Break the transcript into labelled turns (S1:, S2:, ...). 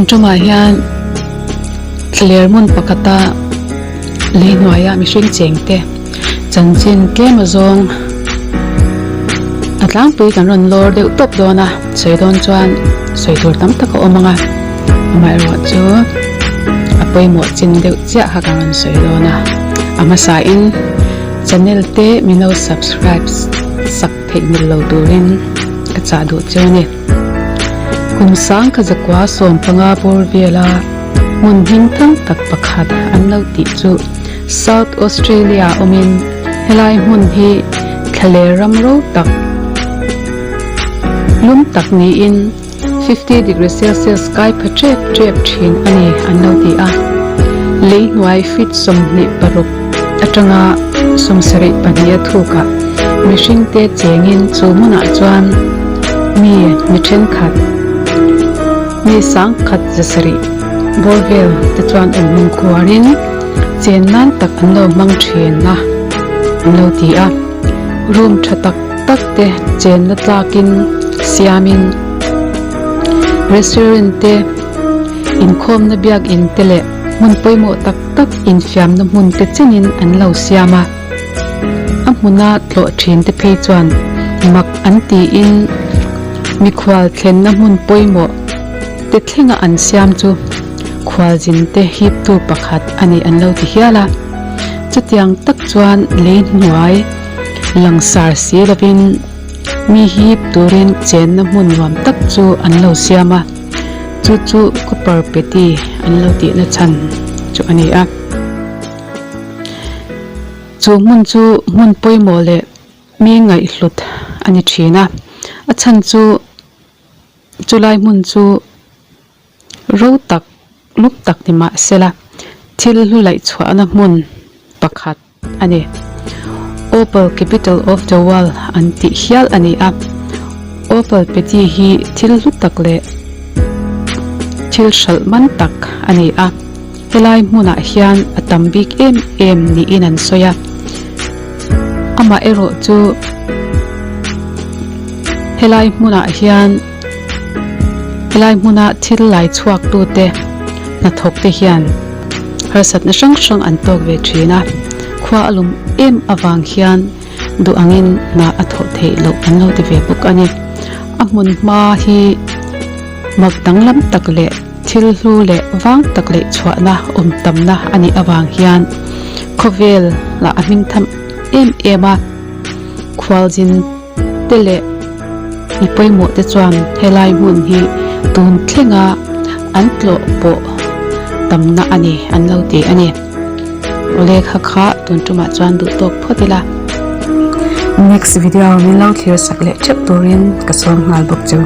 S1: tumah hian thlaler hmun pakhata lei hnuaia mihring cheng te chanchin tlem azawng a tlangpui kan rawn lawr deuh tawp dawn a sawi dawn chuan sawi tur tam tak a awm ang a amaherawh chu a pawimawh chin deuh chiah kha kan rawn sawi dawn a a hmasa in channel te min lo subscribe sak theih mil lo turin ka chah duh chu a ni. Kum sang kha zakua 15 bawr vela hmun hming thang tak pakhat an lo tih chu South Australia awmin helai hmun hi thlaler ram ro tak lum tak niin 50 degree Celsius kai pha tep tep thin a ni an lo ti a. Lei hnuai feet 26 atanga 72 a thukah mihring te chengin chu hmunah chuan mi mi thenkhat mi sangkhat zasarih bawr vel te chuan awm hmun khuarin chen nan tak an lo hmang thin a an lo ti a. Room tha tak tak te chenna tlakin siamin restaurant te inkhawmna biakin te leh hmun pawimawh tak tak infiamna hmun te chenin an lo siam a. A hmuna tlawh thin te phei chuan mak an tiin mikhual thlenna hmun pawimawh te thlenga an siam chu khualzin te hiptu pakhat a ni an lo ti hial a. Chutiang tak chuan lei hnuai langsar si lovin mi hip turin chenna hmun nuam tak chu an lo siam a, chu chu Cooper Peti an lo tihna chhan chu a ni a. Chu hmun chu hmun pawimawh leh mi ngaihhlut a ni thin a, a chhan chu chulai hmun chu ro tak lum tak ni mah sela thil hlu laih chhuahna hmun pakhat a ni. Opal capital of the world an tih hial a ni a, Opal Peti hi thil hlu tak leh thil hralh man tak a ni a, helai hmunah hian a tam bik em em niin an sawi a, amaherawh chu helai hmunah hian helai hmuna thil lai chhuak tute hnathawk te hian harsatna hrang hrang an tawk ve thin a, khua a lum em avang hian duh angin hna a thawh theih loh an lo ti ve bawk a ni. A hmun hma hi mak danglam tak leh thil hlu leh vang tak leh chhuahna awm tamna a nih avang hian khawvel lah a hming tham em em a, khualzin te leh mi pawimawh te chuan helai hmun hi tun thlenga an tlawh pawh tamna a ni an lo ti a ni. Awle kha kha tun tumah chuan duh tawk phawt ila. Next video min lo thlir sak leh theuh turin ka sawm nghal bawk cheu.